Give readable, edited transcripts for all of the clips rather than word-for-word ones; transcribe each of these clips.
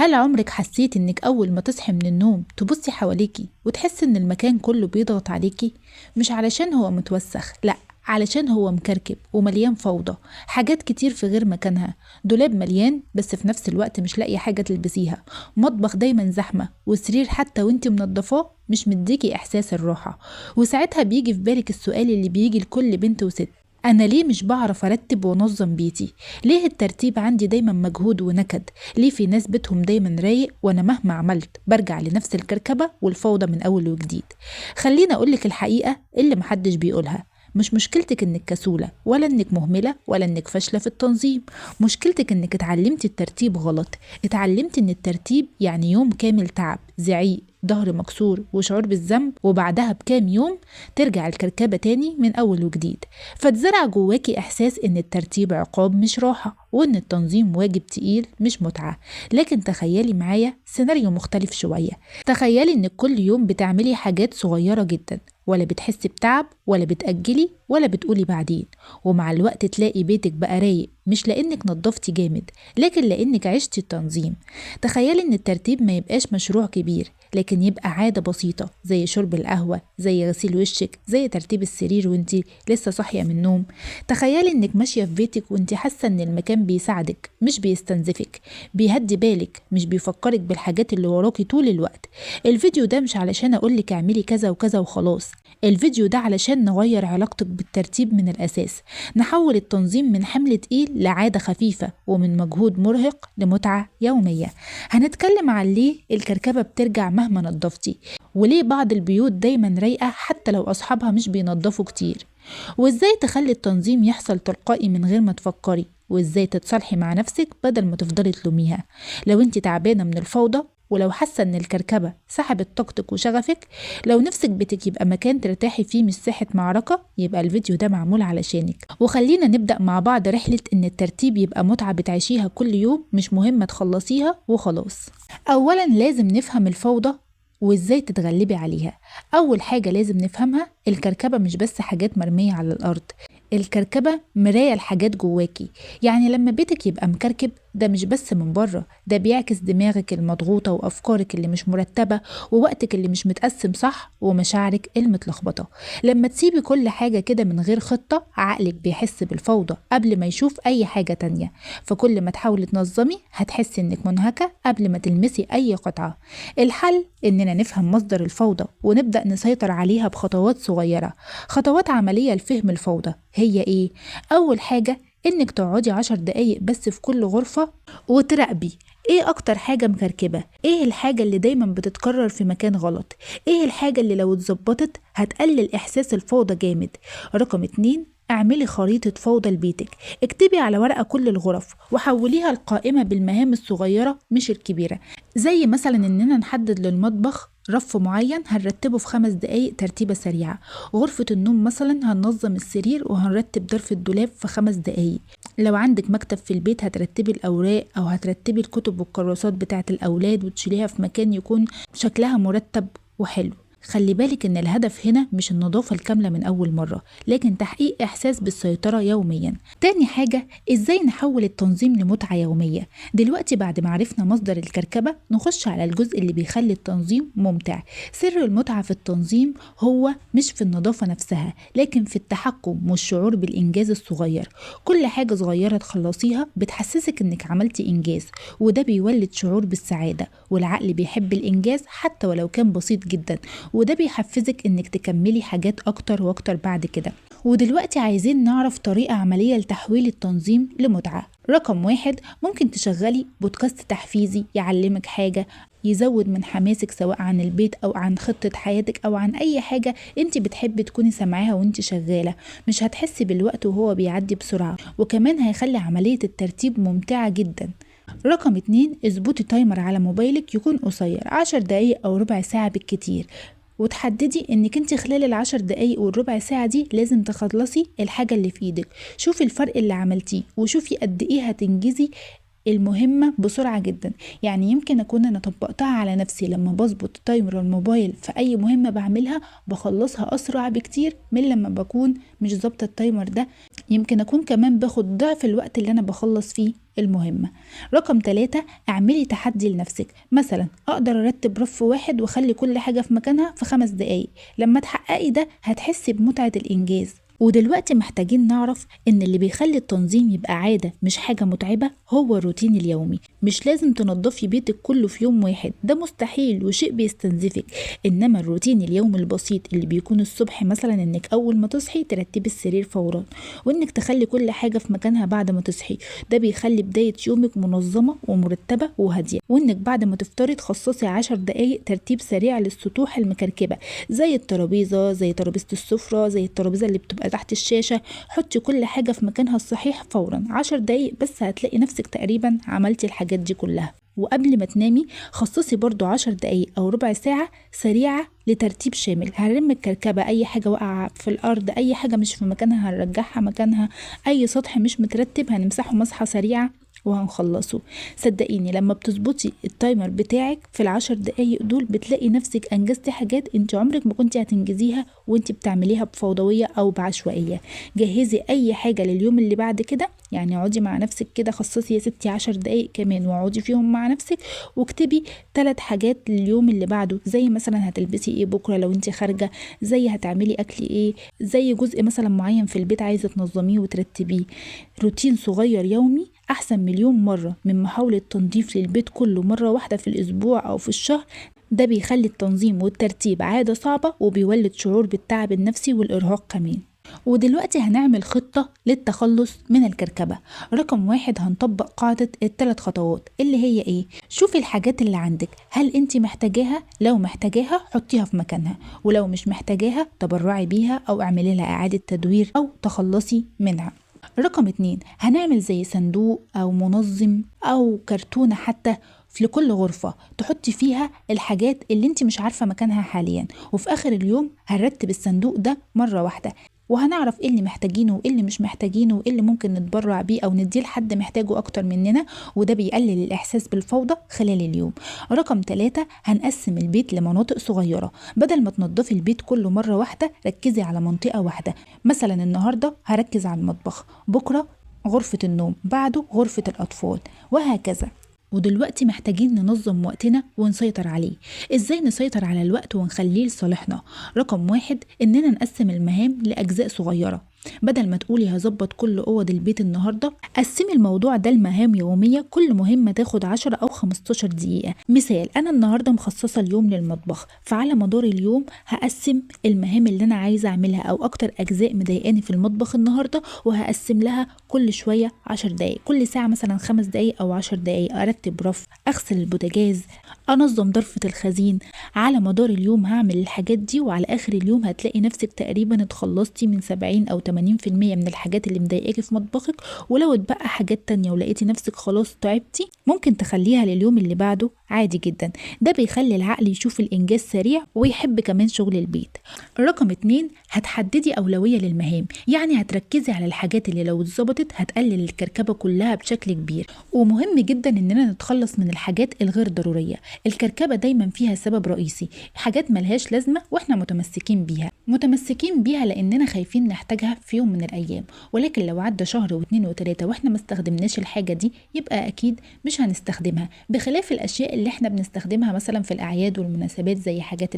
هل عمرك حسيت انك اول ما تصحي من النوم تبصي حواليكي وتحسي ان المكان كله بيضغط عليكي؟ مش علشان هو متوسخ، لا، علشان هو مكركب ومليان فوضى، حاجات كتير في غير مكانها، دولاب مليان بس في نفس الوقت مش لاقية حاجة تلبسيها، مطبخ دايما زحمة، والسرير حتى وانت منضفاه مش مديكي احساس الراحة. وساعتها بيجي في بالك السؤال اللي بيجي لكل بنت وست: أنا ليه مش بعرف أرتب وأنظم بيتي؟ ليه الترتيب عندي دايما مجهود ونكد؟ ليه في ناس بيتهم دايما رايق وأنا مهما عملت برجع لنفس الكركبة والفوضى من أول وجديد؟ خليني أقولك الحقيقة اللي محدش بيقولها: مش مشكلتك إنك كسولة، ولا إنك مهملة، ولا إنك فاشلة في التنظيم. مشكلتك إنك اتعلمتي الترتيب غلط. اتعلمتي إن الترتيب يعني يوم كامل تعب، زعيق، ظهر مكسور، وشعور بالذنب، وبعدها بكام يوم ترجع الكركبة تاني من أول وجديد. فتزرع جواكي إحساس إن الترتيب عقاب مش راحة، وإن التنظيم واجب تقيل مش متعة. لكن تخيلي معايا سيناريو مختلف شوية. تخيلي إن كل يوم بتعملي حاجات صغيرة جدا، ولا بتحسي بتعب، ولا بتأجلي، ولا بتقولي بعدين، ومع الوقت تلاقي بيتك بقى رايق، مش لأنك نظفتي جامد، لكن لأنك عشتي التنظيم. تخيلي إن الترتيب ما يبقاش مشروع كبير، لكن يبقى عادة بسيطة، زي شرب القهوة، زي غسيل وشك، زي ترتيب السرير وانتي لسه صاحية من النوم. تخيلي إنك ماشية في بيتك وانتي حاسة إن المكان بيساعدك مش بيستنزفك، بيهدي بالك مش بيفكرك بالحاجات اللي وراكي طول الوقت. الفيديو ده مش علشان أقولك اعملي كذا وكذا وخلاص، الفيديو ده علشان نغير علاقتك بالترتيب من الأساس، نحول التنظيم من حمل تقيل لعادة خفيفة، ومن مجهود مرهق لمتعة يومية. هنتكلم عن ليه الكركبة بترجع مهما نظفتي، وليه بعض البيوت دايما رايقة حتى لو أصحابها مش بينظفوا كتير، وإزاي تخلي التنظيم يحصل تلقائي من غير ما تفكري، وإزاي تتصالحي مع نفسك بدل ما تفضلي تلوميها. لو انت تعبانة من الفوضى، ولو حاسة ان الكركبة سحبت طاقتك وشغفك، لو نفسك بيتك يبقى مكان ترتاحي فيه مش ساحة معركة، يبقى الفيديو ده معمول علشانك. وخلينا نبدأ مع بعض رحلة ان الترتيب يبقى متعة بتعيشيها كل يوم، مش مهمة تخلصيها وخلاص. اولا لازم نفهم الفوضى وازاي تتغلبي عليها. اول حاجة لازم نفهمها: الكركبة مش بس حاجات مرمية على الارض، الكركبة مراية الحاجات جواكي. يعني لما بيتك يبقى مكركب، ده مش بس من بره، ده بيعكس دماغك المضغوطة، وأفكارك اللي مش مرتبة، ووقتك اللي مش متقسم صح، ومشاعرك المتلخبطة. لما تسيبي كل حاجة كده من غير خطة، عقلك بيحس بالفوضى قبل ما يشوف أي حاجة تانية. فكل ما تحاولي تنظمي هتحسي إنك منهكة قبل ما تلمسي أي قطعة. الحل إننا نفهم مصدر الفوضى ونبدأ نسيطر عليها بخطوات صغيرة، خطوات عملية لفهم الفوضى. هي إيه؟ أول حاجة إنك تقعدي 10 دقايق بس في كل غرفة وتراقبي إيه أكتر حاجة مكركبة، إيه الحاجة اللي دايما بتتكرر في مكان غلط، إيه الحاجة اللي لو اتظبطت هتقلل إحساس الفوضى جامد. رقم 2، اعملي خريطة فوضى لبيتك. اكتبي على ورقة كل الغرف وحوليها لقائمة بالمهام الصغيرة مش الكبيرة، زي مثلا إننا نحدد للمطبخ رف معين هنرتبه في 5 دقايق ترتيبة سريعة، غرفة النوم مثلا هننظم السرير وهنرتب ظرف الدولاب في 5 دقايق. لو عندك مكتب في البيت هترتبي الأوراق أو هترتبي الكتب والكراسات بتاعة الأولاد وتشيليها في مكان يكون شكلها مرتب وحلو. خلي بالك ان الهدف هنا مش النظافة الكاملة من اول مرة، لكن تحقيق احساس بالسيطرة يوميا. تاني حاجة، ازاي نحول التنظيم لمتعة يومية. دلوقتي بعد ما عرفنا مصدر الكركبة، نخش على الجزء اللي بيخلي التنظيم ممتع. سر المتعة في التنظيم هو مش في النظافة نفسها، لكن في التحكم والشعور بالانجاز الصغير. كل حاجة صغيرة تخلصيها بتحسسك انك عملتي انجاز، وده بيولد شعور بالسعادة، والعقل بيحب الانجاز حتى ولو كان بسيط جدا، وده بيحفزك انك تكملي حاجات اكتر واكتر بعد كده. ودلوقتي عايزين نعرف طريقة عملية لتحويل التنظيم لمتعة. رقم 1، ممكن تشغلي بودكاست تحفيزي يعلمك حاجة، يزود من حماسك سواء عن البيت او عن خطة حياتك او عن اي حاجة انت بتحبي تكوني سامعاها وانت شغالة. مش هتحسي بالوقت وهو بيعدي بسرعة، وكمان هيخلي عملية الترتيب ممتعة جدا. رقم 2، اظبطي timer على موبايلك يكون قصير، 10 دقايق او ربع ساعة بالكتير، وتحددي انك انت خلال 10 دقايق والربع ساعة دي لازم تخلصي الحاجة اللي في ايدك. شوفي الفرق اللي عملتيه، وشوفي قد ايه هتنجزي المهمة بسرعة جدا. يعني يمكن أكون أنا طبقتها على نفسي، لما بظبط timer الموبايل في أي مهمة بعملها بخلصها أسرع بكتير من لما بكون مش ظابطة ال timer ده. يمكن أكون كمان باخد ضعف الوقت اللي أنا بخلص فيه المهمة. رقم 3، اعملي تحدي لنفسك. مثلا اقدر ارتب رف واحد واخلي كل حاجة في مكانها في 5 دقايق. لما تحققي ده هتحسي بمتعة الانجاز. ودلوقتي محتاجين نعرف ان اللي بيخلي التنظيم يبقى عادة مش حاجة متعبة هو الروتين اليومي. مش لازم تنظفي بيتك كله في يوم واحد، ده مستحيل وشيء بيستنزفك. انما الروتين اليومي البسيط اللي بيكون الصبح مثلا انك اول ما تصحي ترتبي السرير فورا، وانك تخلي كل حاجة في مكانها بعد ما تصحي، ده بيخلي بداية يومك منظمة ومرتبة وهادية. وانك بعد ما تفطري تخصصي 10 دقايق ترتيب سريع للسطوح المكركبة، زي الترابيزة، زي ترابيزة السفرة، زي الترابيزة اللي بتبقى تحت الشاشة. حطي كل حاجة في مكانها الصحيح فورا، 10 دقايق بس هتلاقي نفسك تقريبا عملتي الحاجات دي كلها. وقبل ما تنامي خصصي برضو 10 دقايق أو ربع ساعة سريعة لترتيب شامل. هنرم الكركبة، أي حاجة واقعة في الأرض، أي حاجة مش في مكانها هنرجعها مكانها، أي سطح مش مترتب هنمسحه مسحة سريعة وهنخلصه. صدقيني لما بتظبطي ال timer بتاعك في 10 دقايق دول بتلاقي نفسك انجزتي حاجات انت عمرك ما كنتي هتنجزيها وانت بتعمليها بفوضوية او بعشوائية. جهزي اي حاجة لليوم اللي بعد كده، يعني اقعدي مع نفسك كده، خصصي يا ستي 10 دقايق كمان واقعدي فيهم مع نفسك واكتبي 3 حاجات لليوم اللي بعده، زي مثلا هتلبسي ايه بكرة لو انت خارجة، زي هتعملي اكل ايه، زي جزء مثلا معين في البيت عايزة تنظميه وترتبيه. روتين صغير يومي احسن مليون مرة من محاولة تنظيف للبيت كله مرة واحدة في الأسبوع أو في الشهر. ده بيخلي التنظيم والترتيب عادة صعبة وبيولد شعور بالتعب النفسي والإرهاق كمان. ودلوقتي هنعمل خطة للتخلص من الكركبة. رقم 1، هنطبق قاعدة 3 خطوات اللي هي ايه؟ شوفي الحاجات اللي عندك، هل انت محتاجاها؟ لو محتاجاها حطيها في مكانها، ولو مش محتاجاها تبرعي بيها أو اعملي لها إعادة تدوير أو تخلصي منها. رقم 2، هنعمل زي صندوق أو منظم أو كرتونة حتى في كل غرفة تحطي فيها الحاجات اللي انت مش عارفة مكانها حاليا، وفي آخر اليوم هنرتب الصندوق ده مرة واحدة وهنعرف ايه اللي محتاجينه وايه اللي مش محتاجينه وايه اللي ممكن نتبرع بيه او نديه لحد محتاجه اكتر مننا، وده بيقلل الاحساس بالفوضى خلال اليوم. رقم 3، هنقسم البيت لمناطق صغيرة. بدل ما تنظفي البيت كله مرة واحدة ركزي على منطقة واحدة. مثلا النهاردة هركز على المطبخ، بكرة غرفة النوم، بعده غرفة الأطفال، وهكذا. ودلوقتي محتاجين ننظم وقتنا ونسيطر عليه. ازاي نسيطر على الوقت ونخليه لصالحنا؟ رقم 1، اننا نقسم المهام لأجزاء صغيرة. بدل ما تقولي هظبط كل اوض البيت النهارده، قسمي الموضوع ده لمهام يوميه، كل مهمه تاخد 10 او 15 دقيقه. مثال، انا النهارده مخصصه اليوم للمطبخ، فعلى مدار اليوم هقسم المهام اللي انا عايزه اعملها او اكتر اجزاء مضايقاني في المطبخ النهارده، وهقسم لها كل شويه 10 دقائق، كل ساعه مثلا 5 دقائق او 10 دقائق. ارتب رف، اغسل البوتاجاز، انظم ضرفه الخزين. على مدار اليوم هعمل الحاجات دي، وعلى اخر اليوم هتلاقي نفسك تقريبا اتخلصتي من 70 او 80% من الحاجات اللي مضايقاكي في مطبخك. ولو اتبقى حاجات تانية ولقيتي نفسك خلاص تعبتي، ممكن تخليها لليوم اللي بعده عادي جدا. ده بيخلي العقل يشوف الإنجاز سريع ويحب كمان شغل البيت. رقم 2، هتحددي أولوية للمهام، يعني هتركزي على الحاجات اللي لو اتظبطت هتقلل الكركبة كلها بشكل كبير. ومهم جدا إننا نتخلص من الحاجات الغير ضرورية. الكركبة دايما فيها سبب رئيسي، حاجات ملهاش لازمة واحنا متمسكين بيها لأننا خايفين نحتاجها في يوم من الأيام، ولكن لو عدى شهر و2 و3 واحنا ما استخدمناش الحاجة دي يبقى أكيد مش هنستخدمها، بخلاف الأشياء اللي احنا بنستخدمها مثلا في الأعياد والمناسبات، زي حاجات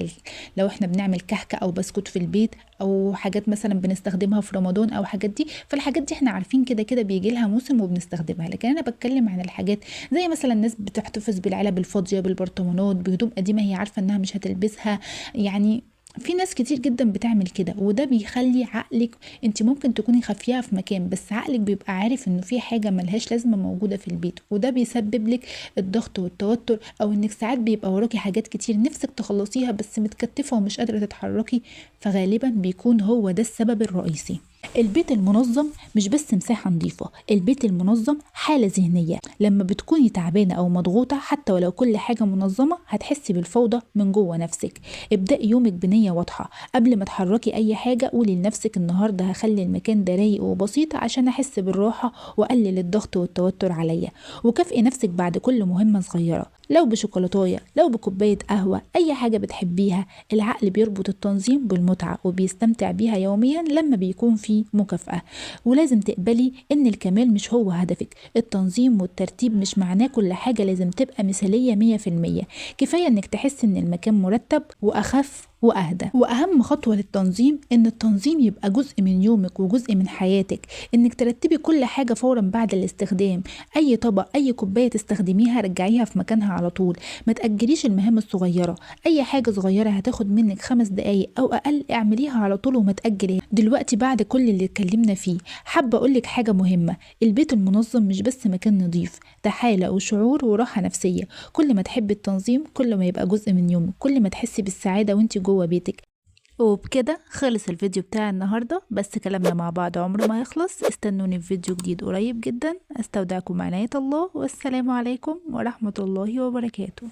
لو احنا بنعمل كحكة أو بسكوت في البيت، أو حاجات مثلا بنستخدمها في رمضان أو حاجات دي، فالحاجات دي احنا عارفين كده كده بيجي لها موسم وبنستخدمها. لكن أنا بتكلم عن الحاجات زي مثلا الناس بتحتفظ بالعلب الفاضية، بالبرطمانات، بهدوم قديمة هي عارفة انها مش هتلبسها. يعني في ناس كتير جدا بتعمل كده، وده بيخلي عقلك، انت ممكن تكوني خافيها في مكان بس عقلك بيبقى عارف انه في حاجة ملهاش لازمة موجودة في البيت، وده بيسبب لك الضغط والتوتر، او انك ساعات بيبقى وراكي حاجات كتير نفسك تخلصيها بس متكتفة ومش قادرة تتحركي، فغالبا بيكون هو ده السبب الرئيسي. البيت المنظم مش بس مساحة نظيفة، البيت المنظم حالة ذهنية. لما بتكوني تعبانة أو مضغوطة حتى ولو كل حاجة منظمة هتحسي بالفوضى من جوه نفسك. ابدأي يومك بنية واضحة، قبل ما تحركي أي حاجة قولي لنفسك النهاردة هخلي المكان ده رايق وبسيط عشان أحس بالراحة وأقلل الضغط والتوتر عليا. وكافئي نفسك بعد كل مهمة صغيرة، لو بشوكولاتاية، لو بكوباية قهوة، أي حاجة بتحبيها. العقل بيربط التنظيم بالمتعة وبيستمتع بيها يوميا لما بيكون في مكافأة. ولازم تقبلي إن الكمال مش هو هدفك، التنظيم والترتيب مش معناه كل حاجة لازم تبقى مثالية 100%. كفاية إنك تحس إن المكان مرتب وأخف وأهدى. وأهم خطوة للتنظيم إن التنظيم يبقى جزء من يومك وجزء من حياتك، إنك ترتبي كل حاجة فورا بعد الاستخدام. أي طبق، أي كوباية تستخدميها رجعيها في مكانها على طول، ما تأجليش المهام الصغيرة. أي حاجة صغيرة هتاخد منك 5 دقايق أو أقل اعمليها على طول وما تأجليها. دلوقتي بعد كل اللي اتكلمنا فيه حابة أقولك حاجة مهمة، البيت المنظم مش بس مكان نظيف، ده حالة وشعور وراحة نفسية. كل ما تحبي التنظيم كل ما يبقى جزء من يومك، كل ما تحسي بالسعادة وانت جوه بيتك. وبكده خلص الفيديو بتاع النهاردة، بس كلامنا مع بعض عمره ما يخلص. استنوني في فيديو جديد قريب جدا. استودعكم عناية الله، والسلام عليكم ورحمة الله وبركاته.